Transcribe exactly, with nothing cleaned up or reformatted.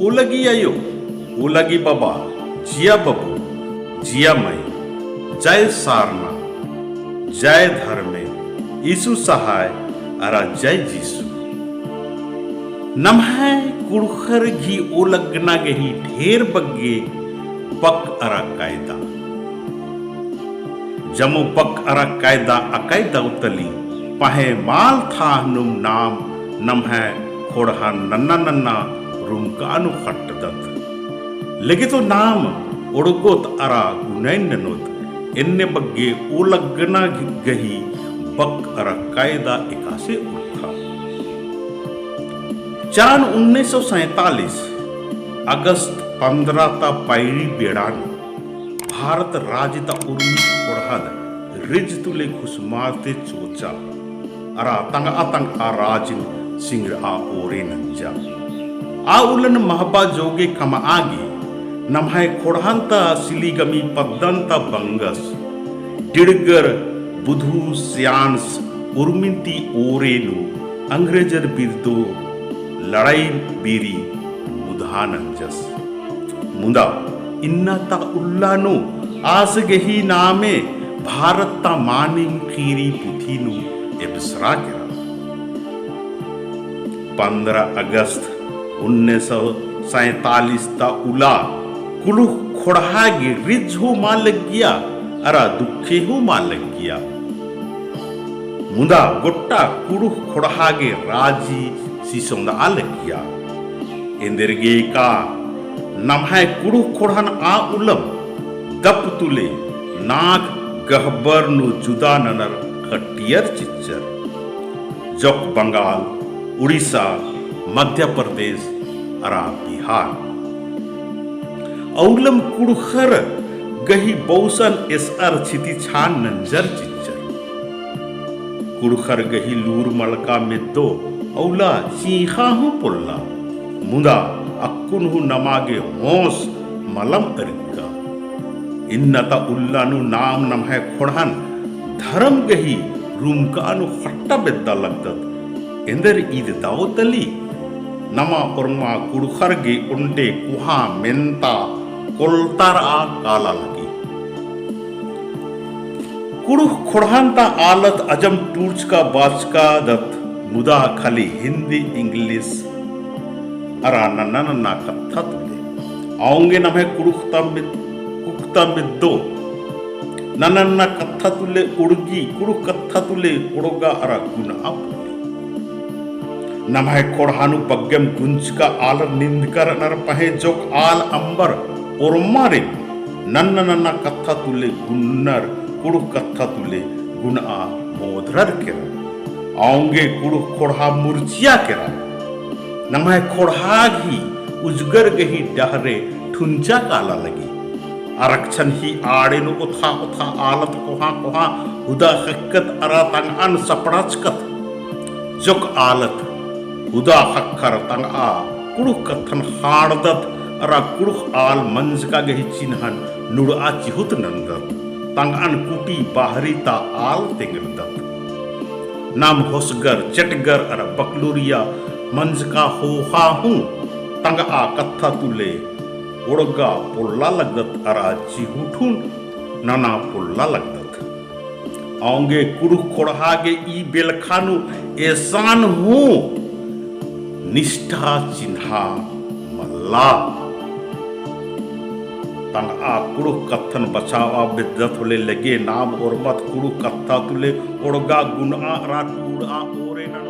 ओलगी अयो, ओलगी बबा, जिया बबू, जिया मई, जय सारना, जय धर्मे, ईसु सहाय अरा जय जीसु। नम्है कुँड़ुख़र गही ओलगना गही ढेर बग्गे बक अरा कायदा। जमो बक अरा कायदा अकय दव तली, पहें माल थाहनुम नाम नम्है ख़ोंड़हा नन्ना नन्ना रुमका नू ख़ट्टदत। लेगे तो नाम ओड़गोत अरा गुनैन ननोत, एन्ने बग्गे ओलगना गही बक अरा कायदा एकासे उरखा। चान उन्नीस सौ सैंतालीस अगस्त पन्द्रह ता पैरी बेड़ा नू भारत राजी ता उर्मी ख़ोंड़हद रिज तुले घुसमार ते चोचा अरा तंगआ तंगआ राजिन सिंगरआ ओरे नंजा। आ उलन महबा जोगे कमआ गे नम्है ख़ोंड़हन ता सिलिगमी पद्दन ता बंगस डिड़गर बुधु स्यानस उर्मिन ती ओरे नू अंग्रेजर बिरदो लड़ाई बीरी मुदहा नंजस। मुदा इन्ना ता उल्ला नू आस गही नामे भारत ता मानिम खीरी पुथी नू एबसरा केरा। पन्द्रह अगस्त उन्नीस सौ सैंतालीस ता उला कुँड़ुख़ ख़ोंड़हा गे रिज हूँ मा लग्गिया अरा दुखे हूँ मा लग्गिया। मुदा गोट्टा कुँड़ुख़ ख़ोंड़हा गे राजी सिसोंदआ लग्गिया। एन्देरगे का नम्है कुँड़ुख़ ख़ोंड़हन आ उलम दप तुले नाख़ गहबर नू जुदा ननर ख़ट्टियर चिच्चर। जोक बंगाल, उड़ीसा, मध्य प्रदेश अरा बिहार। अउलम कुँड़ुख़र गही बौसन एसअर छिती छान नंजर चिच्चर। कुँड़ुख़र गही लूर मलका मेद्दो अउला चींख़ा हूँ पोल्ला, मुदा अक्कुन हूँ नमा गे होंस मलम अरिक्का। इन्ना ता उल्ला नू नाम नम्है ख़ोंड़हन धरम गही रुमका नू ख़ट्टा बेद्दा लगदत। एन्देर ईद दव तली नमा ओर्मा कुँड़ुख़र गे ओन्टे कोहाँ मेन्ता कोलतारआ काला लगी। कुँड़ुख़ ख़ोंड़हन ता आलत अजम टूड़चका बाचका दत, मुदा खाली हिन्दी, इंग्लिश अरा नन्ना नन्ना कत्था तुले। औंगे नम्है कुँड़ुख़ ता मिद-, कुँड़ुख़ ता मिद्दो नन्ना नन्ना कत्था तुले उड़गी, कुँड़ुख़ कत्था तुले ओड़गा अरा गुनआ पोल्ली। नम्है ख़ोंड़हा नू बग्गेम गुंजका आलर निंदकर रअनर पहें जोक आल अम्बर ओर्मारिम नन्ना नन्ना कत्था तुले गुन्नर कुँड़ुख़ कत्था तुले गुनआ मोदरर केरा। औंगे कुँड़ुख़ ख़ोंड़हा मुरचिया केरा। नम्है ख़ोंड़हा गही उजगर गही डहरे ठुंचा काला लगी। आरक्षण ही आड़े नू ओथा ओथा आलत कोहाँ कोहाँ हुदा ख़क्कत अरा तंगअन सपड़ाचकत। जोक आलत हुदा ख़क्खर तंगआ कुँड़ुख़ कत्थन ख़ांड़दत अरा कुँड़ुख़ आल मंजका गही चिन्हन नुड़आ चिहुत नन्दत। तंगअन कुटी बाहरी ता आल तेंगरदत। नाम होसगर, चेटगर अरा बकलुरिया मंजका ख़ोख़ा हूँ तंगआ कत्था तुले ओड़गा पोल्ला लगदत अरा चिहुठुन नना पोल्ला लगदत। औंगे कुँड़ुख़ ख़ोंड़हा गे ई बेलखा नू एसान हूँ निष्ठा चिन्हा मल्ला। तंगआ कुँड़ुख़ कत्थन बचाबआ बेद्दत होले लगे नाम ओर्मत कुँड़ुख़ कत्था तुले ओड़गा गुनआ अरा टूड़आ ओरे नना